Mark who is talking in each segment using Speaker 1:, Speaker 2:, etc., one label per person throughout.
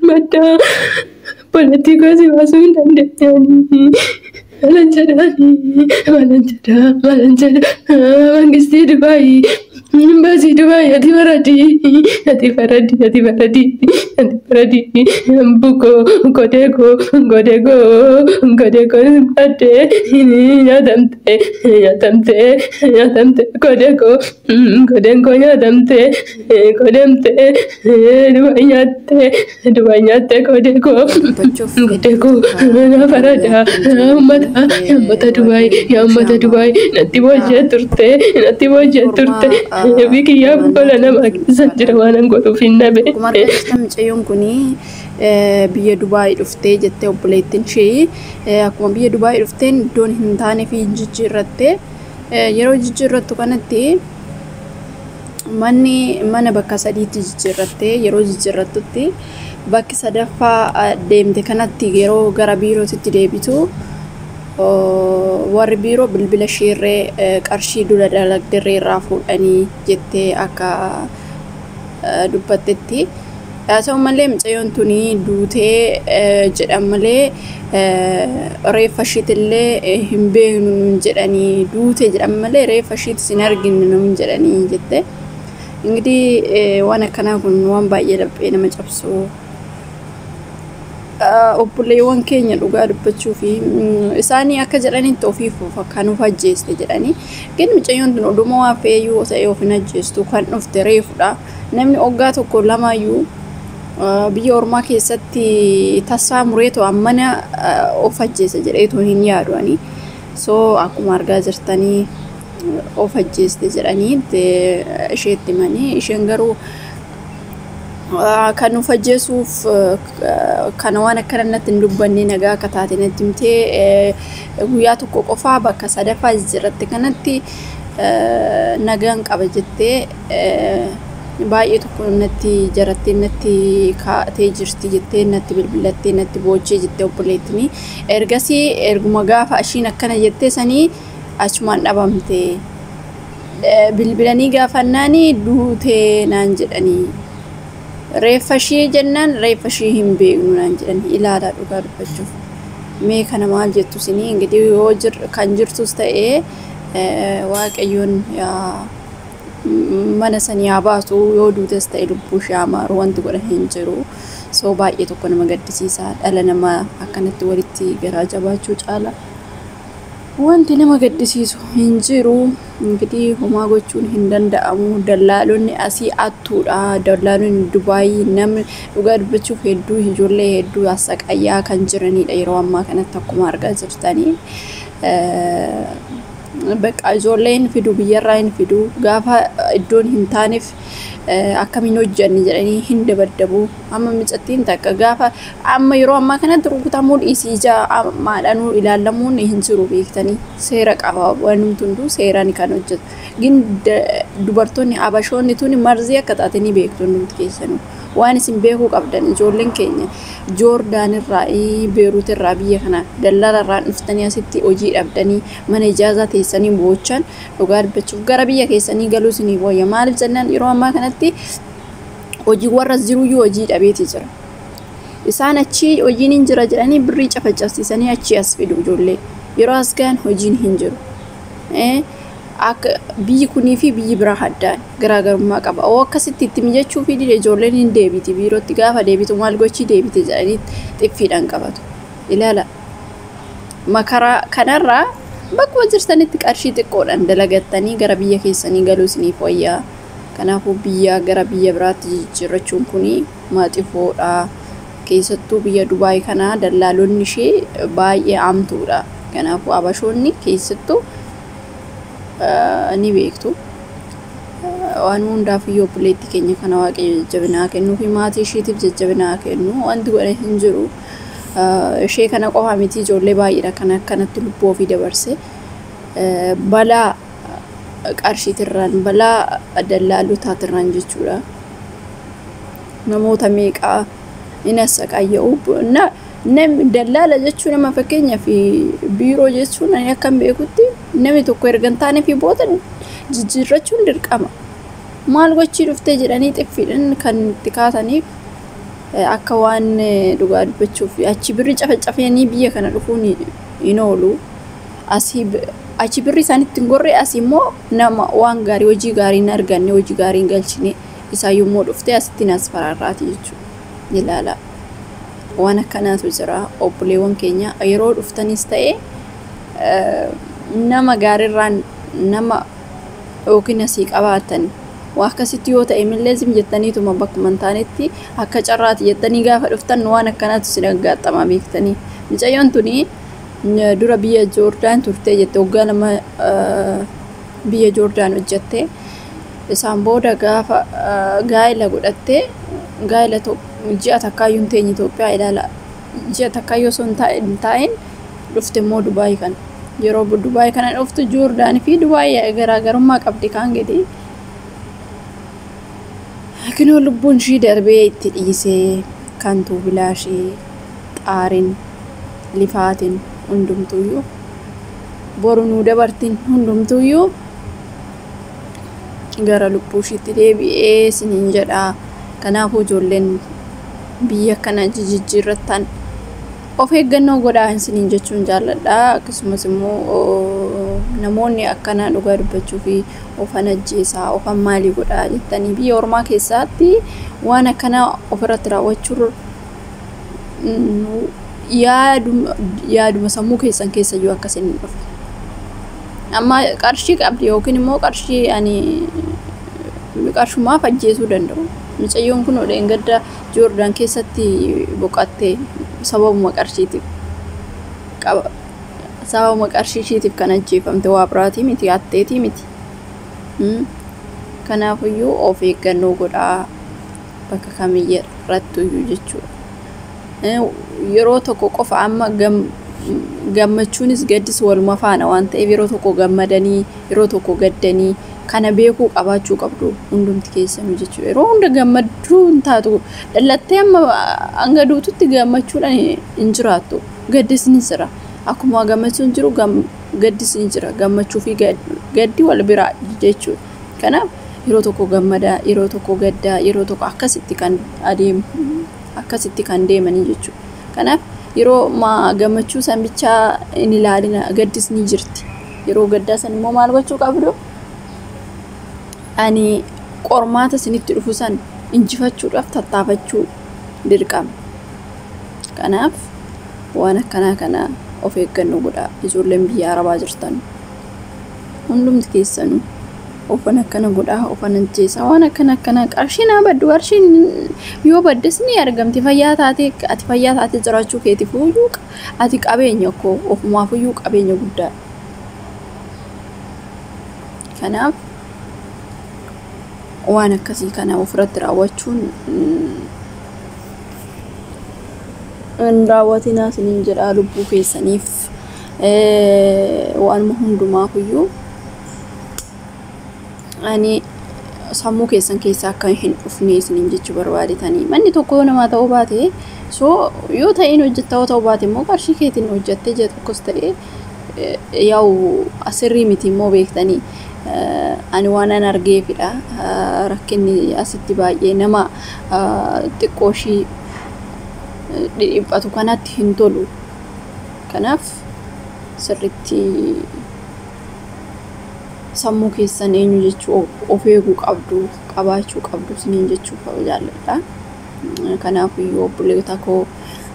Speaker 1: Madda Obboleettii koo si baasuu hin dandeenye. Maalan jedhaani, maalan jedhaa, maalan jedhaa. Mangistii Dubaayii, Imbaasii Dubaayii, ati faradii, ati faradii, ati faradii, ati faradii. Bukoo, godee koo, godee koo, godee koo baddee nyaatamtee, nyaatamtee, nyaatamtee, godee koo, godeen koo nyaatamtee, godemtee, Dubaayii nyaattee, Dubaayii nyaattee godee koo, godee koo, na faradaa, uummata, uummata Dubaayii, yaa uummata Dubaayii, natti booji'ee turte, natti booji'ee turte, biyya gola namaa keessa jira waan an godhuuf hin dhabe.
Speaker 2: Akkuma argaa jirtan mucayyoon kun biyya Dubaayii dhuftee jettee obboleettiin ishee akkuma biyya Dubaayii dhufteen iddoon hin taane fi jijjiirratte. Yeroo jijjiirrattu kanatti manni mana bakka sadiitti jijjiirratte. Yeroo jijjiirrattutti bakki sadaffaa deemte kanatti yeroo gara biirootitti deebitu warri biiroo bilbila isheerree qarshii dura dalagderree irraa fuudhanii jettee akka dubbattetti. Haa ta'u malee mucayyoon tuni duutee jedhan malee reeffa ishiitillee hin beeknu nuun jedhanii, duute jedhan malee reeffa ishiitis hin arginu nuun jedhanii jette. Ingidihi waan akkanaa kun waan baay'ee laphee nama cabsu. Obboleewwan keenya dhugaa dubbachuu fi isaanii akka jedhanitti ofiif kan of ajjeeste jedhanii. Gin mucayyoon tun oduma waa feeyyuu ta'e of hin ajjeestu, kan dhufte reefudha. Namni oggaa tokko lamaayyuu biyya ormaa keessatti tasaa mureetu ammana of ajjeesa jedheetu hin yaadu ani. So akkuma argaa jirtanii of ajjeeste jedhanii isheetti himanii, isheen garuu kan of ajjeesuuf kana waan akkana natti hin dubbanne, nagaa akka taate natti himtee, guyyaa tokko qofaa bakka sadaffaa jijjiirratte kanatti nagaan qaba jettee baay'ee tokko natti jarattee natti kaa'atee jirti jettee natti bilbilattee natti boochee jettee obboleettini. Ergasii erguma gaafa ishiin akkana jettee sanii achumaan dhabamte. Bilbilanii gaafannaanii duutee naan jedhanii. Reeffa ishii jennaan reeffa ishii hin beeknu naan jedhanii. Ilaalaa, dhugaa dubbachuuf. Mee kana maal jettu isinii? Ingidihi yoo kan jirtus ta'ee Waaqayyoon mana sanii haa baasu, yoo duutes ta'e lubbuu ishee haa maaru, wanti godhan hin jiru. So baay'ee tokko nama gaddisiisa, dhala namaa akkanatti walitti garaa jabaachuu caala wanti nama gaddisiisu hin jiru. Ingidihi homaa gochuun hin danda'amu. Dallaalonni asii attuudha. Dallaalonni Dubaayii namni dhugaa dubbachuuf hedduu ijoollee hedduu assaqayyaa kan jiranidha yeroo ammaa kanatti akkuma argaa jirtanii. Bakka ijoollee hin fidu, biyyarraa hin fidu, gaafa iddoon hin taaneef akkamiin hojjanne jedhanii hin dabaddabu. Amma micattiin takka gaafa amma yeroo ammaa kanatti rukutamuu dhiisii ija maadhanuu ilaalamuun hin jiru, beektanii, seera qaba, wanumti hunduu seeraan kan hojjetu. Gin dubartoonni abashoonni tuni marzii akka taate ni beektu hundumti keessanuu. Waan isin beekuu qabdan, ijoolleen keenya Joordaan irraa, Beeruut irraa, biyya kana dallala irraa dhuftanii asitti hojii dhabdanii mana ijaazaa teessanii boochan, dhugaa dubbachuuf gara biyya keessanii galuu isinii wayya. Maaliif jennaan yeroo ammaa kanatti hojii warra jiruyyuu hojii dhabeeti jira. Isaan achii hojiin hin jira jedhanii birrii cafacafsiisanii achii as fidu ijoollee. Yeroo as gahan hojiin hin jiru. Akka biyyi kunii fi biyyi biraa addaan garaagarummaa qaba. Oo akkasitti itti mijachuu fi dide ijoolleen hin deebiti biirootti, gaafa deebitu maal gochii deebite jedhanii xiffiidhaan qabatu. Ilaala. Makaraa kanarraa bakkuma jirtanitti qarshii xiqqoodhaan dalagattanii gara biyya keessanii galuu isiniif wayyaa. Kanaafuu biyya gara biyya biraatti jijjiirrachuun kuni maaxifoodha. Keessattuu biyya Dubaay kana dallaalonni ishee baay'ee amtuudha. Kanaafuu abashoonni keessattuu ni beektu. Waan hundaaf iyyuu obboleettii keenya kana Waaqayyo jajjabinaa kennuu fi maatii isheetiif jajjabinaa kennu, wanti godhan hin jiru. Ishee kana qofa miti, ijoollee baay'eedha kan akkanatti lubbuu ofii dabarse. Balaa qarshiitirraan, balaa dallaalotaatirraan jechuudha. Namoota meeqaa hin assaqaayya'u. Namni dallaala jechuun nama fakkeenyaaf biiroo jechuun ani akkan beekutti namni tokko erga hin taane fi booda jijjiirrachuun dirqama. Maal gochii dhuftee jedhanii xiffiidhaan kan itti kaasaniif akka waan dhugaa dubbachuuf achi birri cafacafanii biyya kana dhufuun hin oolu. Asii achi birri isaanitti hin gorre, asii immoo nama waan gaarii, hojii gaarii hin arganne, hojii gaarii hin galchine, isaayyuu immoo dhuftee asitti nas faraarraati jechuudha. Ilaala. Waan akkanaatu jira, obboleewwan keenya. Yeroo dhuftanis ta'e nama gaariirraan nama yookiin asii qabaatan waa akkasitti yoo ta'e millee zim jettaniituma bakkuma hin taanetti akka carraati jettanii gaafa dhuftan waan akkanaatu si dhaggaxxama beektanii. Mucayyoon tuni dura biyya Joordaan turtee jette, waggaa 2 biyya Joordaan hojjette. Isaan booda gaafa gaa'ela godhattee, gaa'ela ji'a takkaayyuu hin teenye Itoophiyaa, ilaala. Ji'a takkaayyuu osoo hin taa'in dhufte immoo Dubaay kana. Yeroo Dubaay kana dhuftu, Joordaan fi Dubaay garaagarummaa qabdi kaan gadi. Kinoo lubbuun ishii darbee itti dhiisee kantuu bilaashii xaarin lifaatiin hundumtuyyuu boru nuu dabartiin hundumtuyyuu gara lubbuu ishiitti deebi'ee isiniin jedha. Kanaafuu ijoolleen biyya kana jijjiirrattan of eeggannoo godhaa isiniin jechuun jaalladha. Akkasumas immoo namoonni akkana dhugaa dubbachuu fi ofan ajjeesaa, ofan maalii godhaa jettanii biyya ormaa keessatti waan akkanaa ofirratti raawwachuu yaaduma sammuu keessan keessa iyyuu akkasiin hin dhufne. Amma qarshii qabdi yookiin immoo qarshii ani qarshumaaf ajjeesuu danda'u. Mucayyoon kun dheengadda Joordaan keessatti boqotte sababuma qarshiitiif. Sababuma qarshii ishiitiif kan ajjeefamte, waa biraatii miti, hatteetii miti. Kanaafiyyuu of eeggannoo godhaa bakka kamiyyarrattuyyuu jechuudha. Yeroo tokko qofa amma gammachuunis gaddis waluma faana waan ta'eef, yeroo tokko gammadanii yeroo tokko gaddanii kana beekuu qabaachuu qabdu hundumti keessanuu jechuudha. Yeroo hunda gammachuu hin taatu, dhallattee amma hanga duututti gammachuudhaan hin jiraattu. Gaddis ni jira. Akkuma gammachuun jiru gaddis ni jira. Gammachuu fi gaddi wal biraa jechuudha. Kanaaf yeroo tokko gammadaa, yeroo tokko gaddaa, yeroo tokko akkasitti kan adeemu, akkasitti kan deemanii jechuudha. Kanaaf yeroo gammachuu san bichaa hin ilaalina, gaddis ni jirti. Yeroo gaddaa san immoo maal gochuu qabdu? Ani qormaata isinitti dhufu san injifachuudhaaf tattaafachuu dirqama. Kanaaf waan akkanaa kana of eeggannoo godhaa. Ijoolleen biyya Arabaa jirtan hundumti keessanuu ofan akkana godhaa, ofan ajjeesaa, waan akkana akkana, qarshiin haa baddu, qarshiin yoo baddes ni argamti. Fayyaa taatee, ati fayyaa taatee jiraachuu keetiif iyyuu ati qabeenya koo ofumaaf iyyuu qabeenya guddaa. Kanaaf waan akkasii kana ofirratti raawwachuun hin raawwatinaa isiniin jedhaa. Lubbuu keessaniif waanuma hundumaaf iyyuu ani sammuu keessan keessaa akka hin dhufne isiniin jechuu barbaadetanii. Manni tokko yoo namaa ta'uu baate, soo yoo ta'in hojjetta, yoo ta'uu baate immoo qarshii keetiin hojjattee ji'a tokkos ta'e yaa'u asirrii miti immoo beektanii. Ani waan an argeefidha. Rakkinni asitti baay'ee nama xiqqoo ishii dhidhiphatu kanatti hin tolu. Kanaaf sirritti sammuu keessan eenyu jechuu of eeguu qabdu, qabaachuu qabdu isiniin jechuu jaalladha. Kanaaf iyyuu obboleota koo,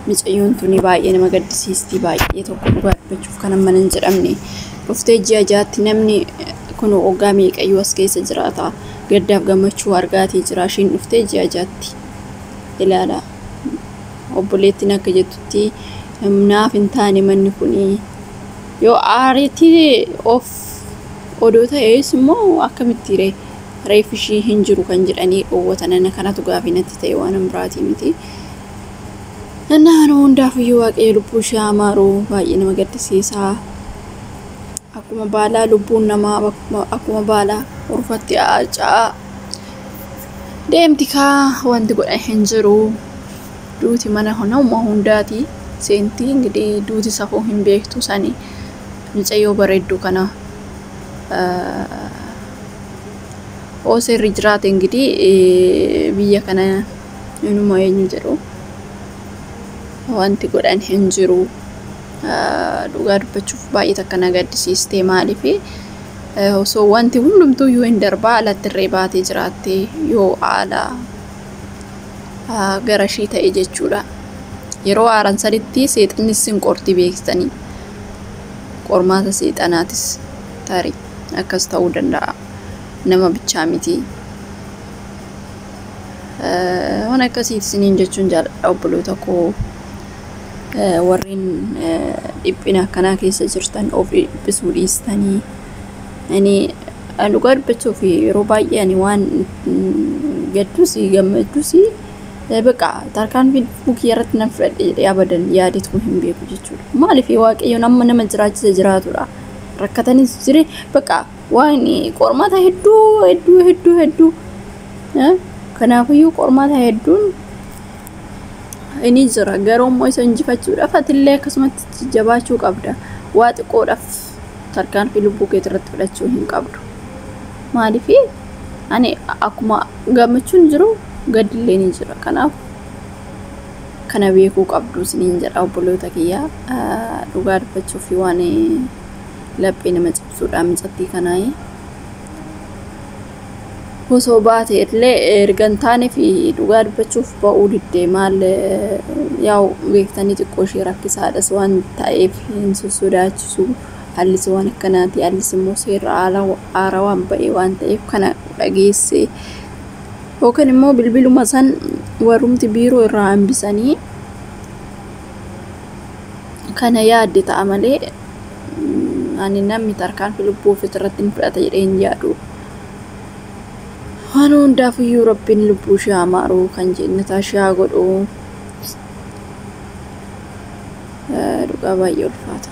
Speaker 2: mucayyoon tuni baay'ee nama gaddisiisti, baay'ee tokko dhugaa dubbachuuf kan amma hin jedhamne. Dhuftee ji'a 6tti namni kun waggaa meeqayyuu as keessa jiraata. Gaddaaf gammachuu argaatii jira. Ishiin dhuftee ji'a 6tti ilaala. Obboleettiin akka jettutti naaf hin taane manni kuni, yoo aariitii of odoo ta'es immoo akkamitti reeffi ishii hin jiru kan jedhanii dhoowwatan? Ana kanatu gaafii natti ta'e, waan biraatii miti. Innaan hundaaf iyyuu Waaqayyo lubbuu ishee haa maaru, baay'ee nama gaddisiisa. Akkuma baalaa lubbuun namaa akkuma baalaa urfatti haaca'aa deemti kaa, wanti godhan hin jiru. Duuti mana nama hundaati seentii ingidihi, duuti safuu hin beektu sani. Mucayyoo bareedduu kana Seerri jiraate ingidihi biyya kana inuma eenyu jedhu wanti godhan hin jiru. Dhugaa dubbachuuf baay'ee takka na gaddisiiste. Maaliif osoo wanti hundumtuu yoo hin darbaa alatti irree baatee jiraatte yoo haala gara ishii ta'e jechuudha. Yeroo aaran sanitti seexannis sin qorti beektanii. Qormaata seexanaatis tarii akkas ta'uu danda'a. Nama bichaa miti. Waan akkasiiti isiniin jechuun jaalladha obboloota koo. Warreen dhiphina akkanaa keessa jirtan of dhiphisuu dhiistanii. Ani dhugaa dubbachuuf yeroo baay'ee ani waan gaddus gammadus በቃ tarkaanfii lubbuu irratti nan fudhadhe jedhee abadan yaadetu hin beeku jechuudha. Maaliif Waaqayyoon amma nama jiraachise jiraatudha. Rakkatanis jire በቃ waan qormaata hedduu hedduu hedduu hedduu, kanaafiyyuu qormaata hedduun inni jira. Garuu immoo isa injifachuudhaaf atillee akkasumatti jabaachuu qabda. Waa xiqqoodhaaf tarkaanfii lubbuu keetii irratti fudhachuu hin qabdu. Maaliif ani akkuma gammachuun jiru gaddillee ni jira. Kanaaf kana beekuu qabdu isiniin jedha obboloota kiyyaa. Dhugaa dubbachuuf waan laphee nama cabsuudha micattii kanaa. Osoo baate illee erga hin taane fi dhugaa dubbachuuf ba'uu diddee maal yaa'u beektanii xiqqoo ishee rakkisaadhas waan ta'eef hin sosodaachisu. Haallis waan akkanaati. Haallis immoo seera haaraa waan ba'e waan ta'eef kana dhageesse. Yookaan immoo bilbiluma san warrumti biiroo irraa hambisanii kana yaadde ta'a malee ani namni tarkaanfii lubbuu ofiis irratti hin fudhata jedhee hin yaadu. Waan hundaafiyyuu Rabbiin lubbuu ishee haa maaru, kan jennataa ishee haa godhu. Dhugaa baay'ee ulfaata.